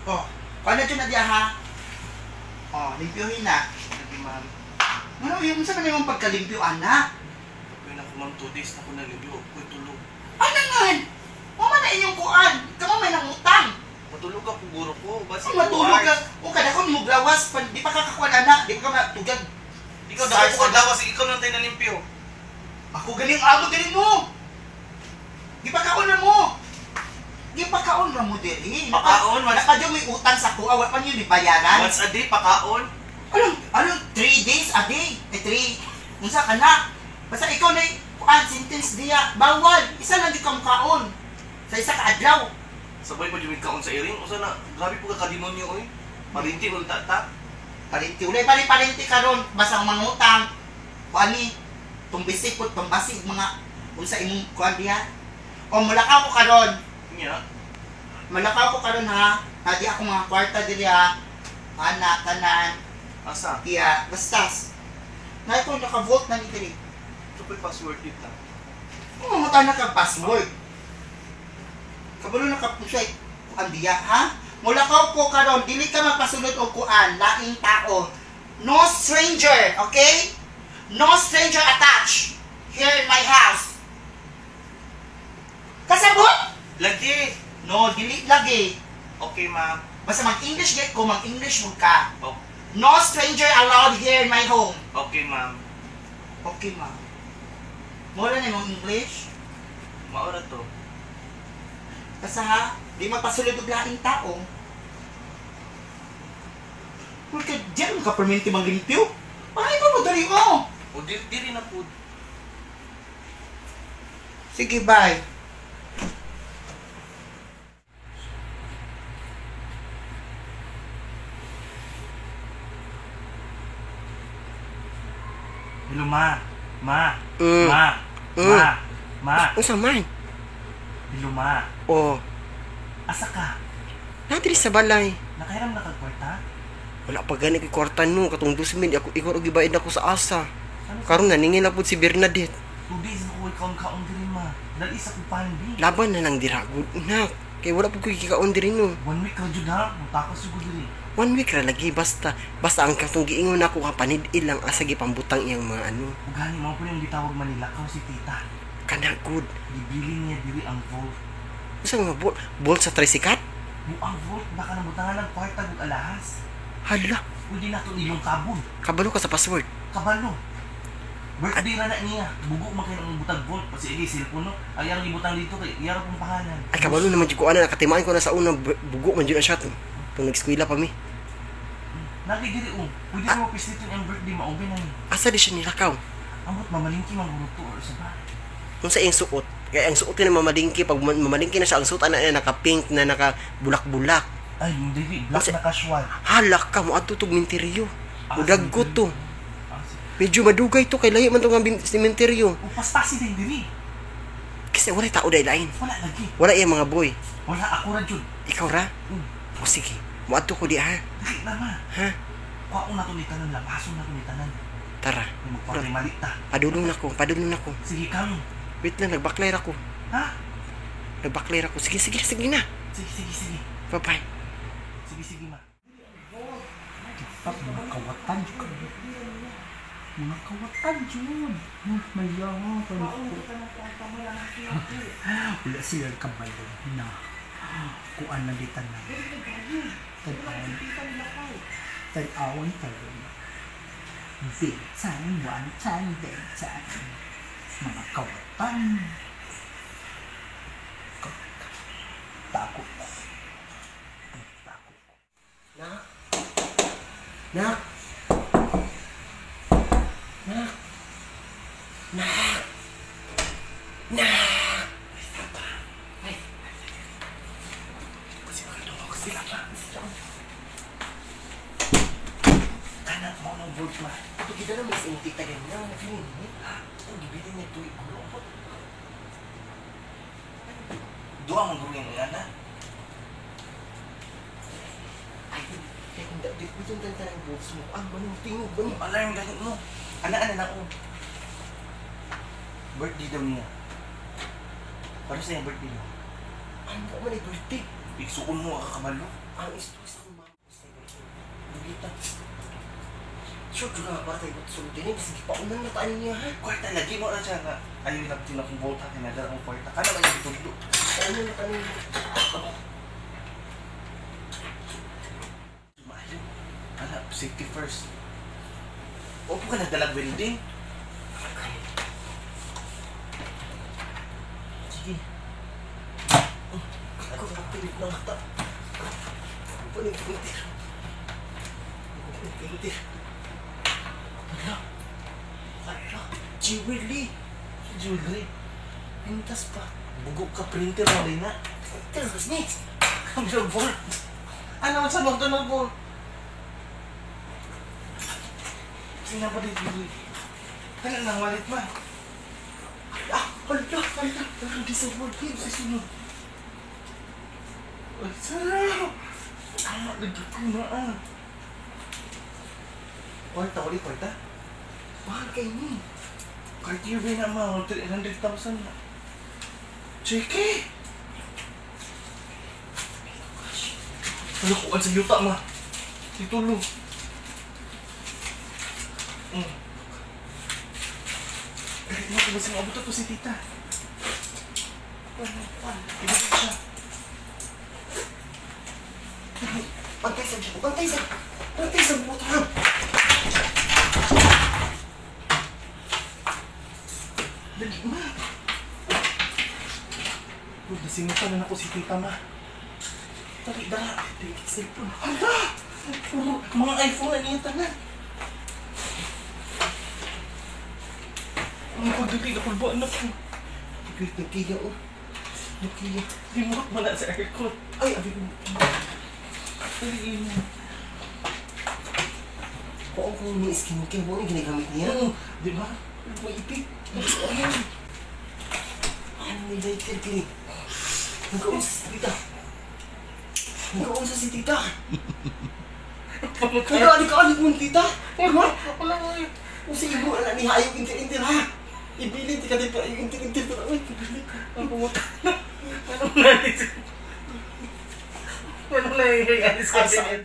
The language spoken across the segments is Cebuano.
Oh, kuan na dyan na diya ha. Oh, limpyohin na. Lagi, ma'am. Ano yung unsa man imong pagkalimpyo ana? Kapoy na ko, ma'am. 2 days na ko nalimpyo. Ako'y tulog. Ano ngan? Mo man na inyong kuan. Kamo may nangutang. Matulog ako, guro ko. Basi Kung matulog ka, o kada kon mo glawas, di pa ka kakuan ana, di pa ka matugag. Ikaw, dako ko kagawas. Ikaw lang tayo nalimpyo. Ako galing amo diri mo. Gipakaon na mo. Gipakaon ra mo diri. Pakaon, Naka may utang sa kuha, wa pa niyo bayaran. Once a day, pakaon. Anong anong 3 days a day? Eh 3. Unsa ka na? Basta ikaw na kuan sentence diya, bawal. Isa lang di ka mukaon. Sa isa ka adlaw. Sabay pa jud kaon sa iring. Usa na, grabe po ka kademonyo oy. Parinti ko tata. Parinti ulay pali parinti karon basta ang mangutang. Kuan ni tumbisik pud pambasig mga unsa imong kuan diha. O mulakaw ko karon. Nya. Malakaw ko karon ha. Hadi ako mga kwarta diri ha. Ana tanan Asa? iya bastas. Na ko naka-vote na ni diri. Ito po'y password dito. Kung mamutan na kang password. Kabalo na ka siya kuan diya ha. Mulakaw ko karon dili ka mapasulod og kuan laing tao. No stranger, okay? No stranger attached here in my house. Kasabot? Lagi! No, dili lagi. Okay, ma'am. Basta mag-English get ko, mag-English mo ka. Oh, No stranger allowed here in my home. okay, ma'am. Okay, ma'am. Mura na imong English. Maura to. Basta ha, di magpasulod og laing tao. Porque diyan ka perminti manglimpyo. Ay, pa mo dali oh. O, diri na po. Sige, bye. Hello, ma. Ma. Mm. Ma. Mm. Ma. Ma. Unsa man? Hello, ma. Oh, Asa ka? naa diri sa balay. Nakahiram na kag kwarta? Wala pa gani kay kwarta no katong 2,000 ako ikaw og gibayad ako sa asa. Ano? Karon naningil na pud si Bernadette. 2 days na ko ikaw kaon diri, ma. Dali sa kupahan, bi. Laban na lang dira gud na. Kay wala pud ko gikaon diri no. One week ra jud ha. Mutakas jud ko diri. One week ra lagi basta basta ang katong giingon nako ka panid-il lang asa gipambutang iyang mga ano. Ug gani mao po yung gitawag Manila kaw si tita. Kana good. Gibili niya diri ang vault. Unsa nga bol, bol sa tricycle? Mo ang vault baka nabutangan ng kwarta ug alahas. Hala, Pwede na to ilong kabon. kabalo ka sa password. Kabalo. Birthday ra na niya. Bugo man kayo ang butag vault. Pasi igi cellphone no. Ay ang gibutang dito kay iyaro pong pangalan. Ay kabalo naman jud ko ana nakatimaan ko na sa una bugo man jud na siya to. Tung nag-eskwela pa mi. Nagi diri oh. Pwede mo pisliton ang birthday maubi na ni. Asa di siya nilakaw? Amot mamalingki man guro to or sa ba. Unsa iyang suot? Kaya ang suot ni mamalingki pag mamalingki na siya ang suot ana niya naka pink na naka bulak-bulak. Ay, hindi black na casual. Hala ka mo adto tog minteryo. Ah, Mudagko to. Ah, Medyo madugay to kay lahi man to nga sementeryo. O pastasi din diri. Kasi wala tao dai lain. Wala lagi. Wala iya mga boy. Wala ako ra jud. Ikaw ra? Mm. O sige, moadto ko di ha. Dili na ma. Ha? Kuwaon na to ni tanan, lapason na to ni tanan. Tara. May magpatay mali ta. Padulong na ko, padulong na ko. Sige kami. Wait lang, nagbaklay ra ko. Ha? Nagbaklay ra ko. Sige, sige, sige na. Sige, sige, sige. Bye-bye. Sige, sige ma. Tap, mga kawatan jud. Mga kawatan jud. Maya ko. Wala sila kabalo na kuan na di tanan. Tan-awon. Tan-awon karon. Big time, one time, big time. Mga kawatan. Takot ko. Takot ko. Nak. Nak. Nak. Nak. Nak. Ay. Sila pa. Tanan mo ng vault ma. Ito kita na mas imong tita ganyan. Ang feeling. Ang gibili niya tuig gulo. Duha man guro yung ana. Ay, kaya kung di ko itong tantan ang bolts mo. Ang manong tingog ba Yung alarm ganit mo. Ana ana na ko. Birthday daw niya. Para sa iyang birthday niya. Ano ba man ay birthday? Igsuon mo ang kabalo. Ang istorya sa akong mama. Dugita. Sure, doon na para tayo sulod din. Sige, paunan na tayo niya, ha? Kwarta lagi mo na siya nga. Ayaw nagtin akong bota kay nagara akong kwarta. Kana ba yung itugdo? Paunan na tayo niya. Maayo. Ala, safety first. Opo ka nagdalag welding. Sige. Ako, kapilit na mata. Ako, nagpintir. Nagpintir. Ala. Ala. Jewelry. Jewelry. Pintas pa. Bugok ka printer mo rin na. Printer, ni. Ang bolt. Ano sa loob ng bolt? Sino ba dito? Ano nang walit ma? Ah, hala, hala. Hindi sa bolt. Sa sunod. Ay, sarap! Ah, nagduko na ah. Kwarta, ulit kwarta. Mahal kay ni. Cartier ba na ma? 300,000 na. Cheke! Ano kuan sa yuta ma? Titulo. Dali mo, kung masing abot to si tita. Ibigay siya. Pantay sa buko, pantay sa... Pantay sa buko, tara. Dali ma. Uy, nasingutan na ako si tita ma. Dali, dala. Dali, cellphone. Hala! Puro, mga iPhone na niya tanan. Ang pagdali na kulbo, anak ko. Wait, nagkiya, oh. Nagkiya. Remote mo na sa aircon. Ay, abi ko. Dali mo. Kung ako may skincare mo, ano ginagamit niya? Di ba? May ipik. Ano may lighter kini? Nagkaunsa si tita. Nagkaunsa si tita. Nagkaalik-alik mo tita. Wala. Wala nga eh. Kung sige mo, ala niya, ayaw intir-intir ha. Ibilin, tika din pa, ayaw intir-intir. Ay, ibilin. Ang pumunta na. Anong naisip? Anong nangyayari sa akin?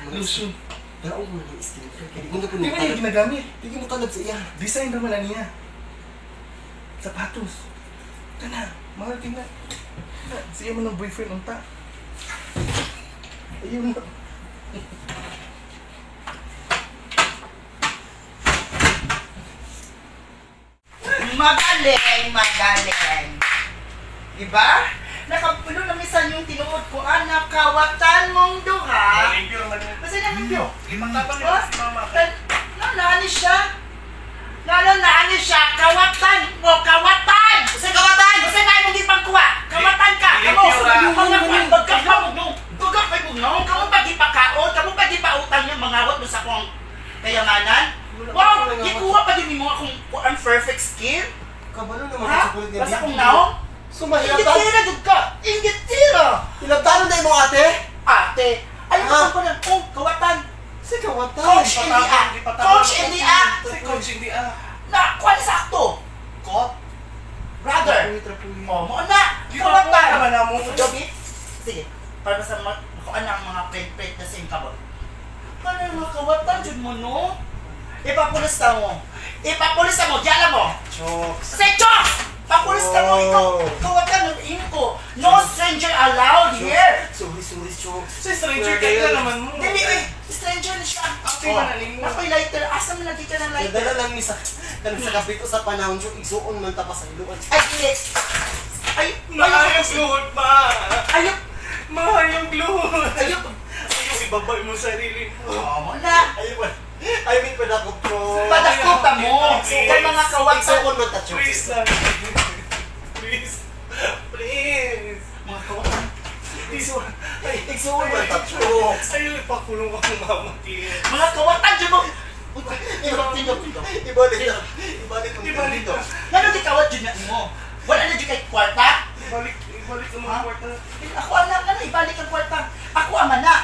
Lotion. Pero ako mo ng skincare. Kaya di mo na Di ba niya ginagamit? Di mo talab sa iya. Design naman na niya. Sapatos. Kana, mahal tingnan. Siya mo ng boyfriend unta. Ayun na. Magaling, magaling. Diba? Nakapulo na minsan yung tinuod ko, anak, kawatan mong duha. Kasi nalimpyo. Ipagtabang nila si mama. Naani siya. Lalo naani siya. Kawatan mo, kawatan! Sa kawatan! Kasi na imong gipangkuha. Kawatan ka. Kamo, Pagka pa mo no. Kamo pa gipakaon, kamo pa gipautang yung mangawat mo sa akong kayamanan. Wow, gikuha pa din nimo akong ang perfect skin. Kabalo naman Ha? sa kulit niya. Basta kung naong. Sumahilatan. Ingitira jud ka. Ingitira. Hilabtanon na imong ate? Ate, ayaw Ha? ko na. Oh, kawatan. Sa kawatan. Coach in the act. Coach in the act. Si coach in the act. Na, kuha na sakto. Kot. Brother. Oh, mo na. Kawatan. Kawatan. Naman na mo. Joby, sige. Para sa makuha na ang mga print-print na sa kabot. Paano yung mga kawatan jud mo, no? Ipapulis na mo. Ipapulis na mo. Diyan mo. Chokes. Say, Chokes! Papulis na mo. Ikaw, kawatan ng inko. No stranger allowed here. Sorry, sorry, chokes. Si stranger kaya naman mo. Dili, eh. Stranger na siya. Ate, manalin mo. Ako'y lighter. Asa mo lagi ka ng lighter? Nadala lang ni sa kanang sa kapito sa panahon chok igsuon man ta pa sa iluan. Ay, hindi. Ay, Maayong gluhod pa. Ayok. Maayong gluhod. Ayok. Ayaw ibabay mo sarili mo. Oh, mo na. Ayaw ba? I mean padakop chokes. Padakop ta mo. Kay mga kawatan. Igsuon man ta chokes. Please lang. Please. Please. Mga kawatan. Please. Ay, Igsuon man ta chokes. Ayaw ipakulong ako mama. Mga kawatan dyan mo. Tindog, tindog. Ibalik na. Ibalik ang Ibalik dito. na. Ngano di kawat dyan na mo? Wala na dyan kay kwarta? Ibalik, ibalik ang mga Ha? kwarta. Ako anak na, ibalik ang kwarta. Ako ama na.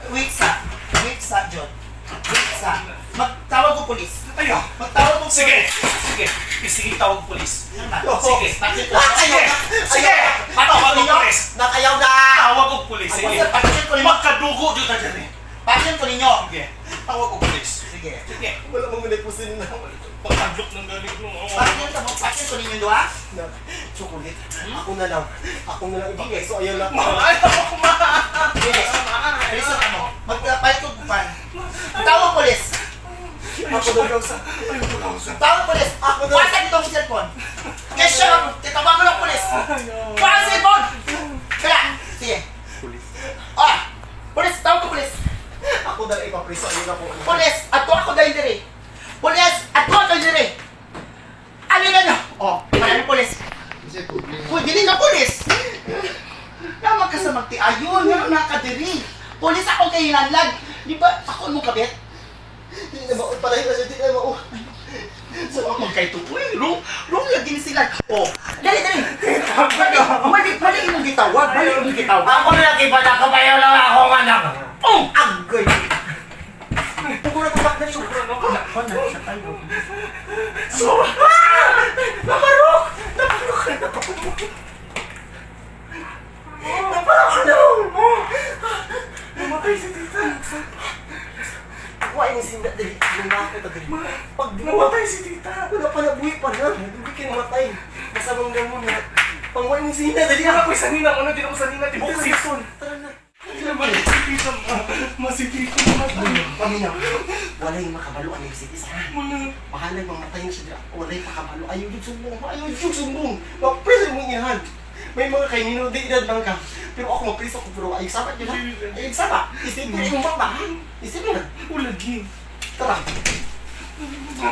Wait sa. Wait sa, John. Wait sa. Magtawag ko pulis. Ayaw. Magtawag ko Sige. Sige. Sige, tawag pulis. Sige. Sige. Nak, ayaw na. Sige. Tawag og pulis. Nak, ayaw na. Tawag og pulis. Sige. Pakit ko ninyo. Magkadugo jud ta diri. Pakit ko ninyo. Sige. Tawag og pulis. Sige. Sige. Wala mong pusin na. Pagkadlok ng galing no. Pakit ko, pakit ko ninyo duha. Nak, chocolate. Ako na lang. Ako na lang ipapreso. Ayaw na. Ma, ayaw ko ma. Sige. Preso ka mo. Magpalit ko kupan. Tawag pulis. Ako na lang sa... Ayaw ko lang sa. Tawag pulis. Ako na. Wasa dito ang cellphone. Kaya siya, titawagan ng pulis. Kuha ang cellphone! Kaya, sige. Pulis. Ah! Pulis, tawag ko pulis. Ako na lang ipapreso. Ayaw na ko. Pulis, ato ako dahil diri. Pulis, ato ako dahil diri. Ano na no? Oh, wala na pulis. Uy, dili ka pulis. Naman ka sa magtiayon, nga na ka diri. Pulis ako kay hinanlag. Di ba ako mo kabit? Di na mao. Palahin na siya. Di na mao. So, ako kay to. Uy, wrong, wrong lagi ni sila. Oh, dali, dali. Mali, mali, mali imong gitawag, mali imong gitawag. Ako na lang ipadako pa lang akong anak. Oh, Agoy. Pugura ko bakit na Sobra no. So, ah! Naparok! Naparok! Naparok! Naparok na! Namatay si tita. Kuha yung sinda dali. Yung ako ta dali. Pag di mo Namatay si tita. wala pa na buhi pa na. Hindi kayo namatay. Masamang gamon na. Pangwa yung sinda dali. Wala ko sanina, ano din ako sanina, tibok season. Tara na. Namatay si tita, ma. Ma si tita namatay. Paminaw. Wala yung makabalo ang si isa. Wala. Bahala mamatay na siya dira. Wala yung pakabalo. Ayaw yung sumbong. Ayaw yung sumbong. Mapreso mo inahan. May mga kainino di edad lang ka. Pero ako mapreso ko pero ayaw saba yun ha. Ayaw saba. Isipin yung baba ha. Isipin na. Ulagi. Tara. Ma.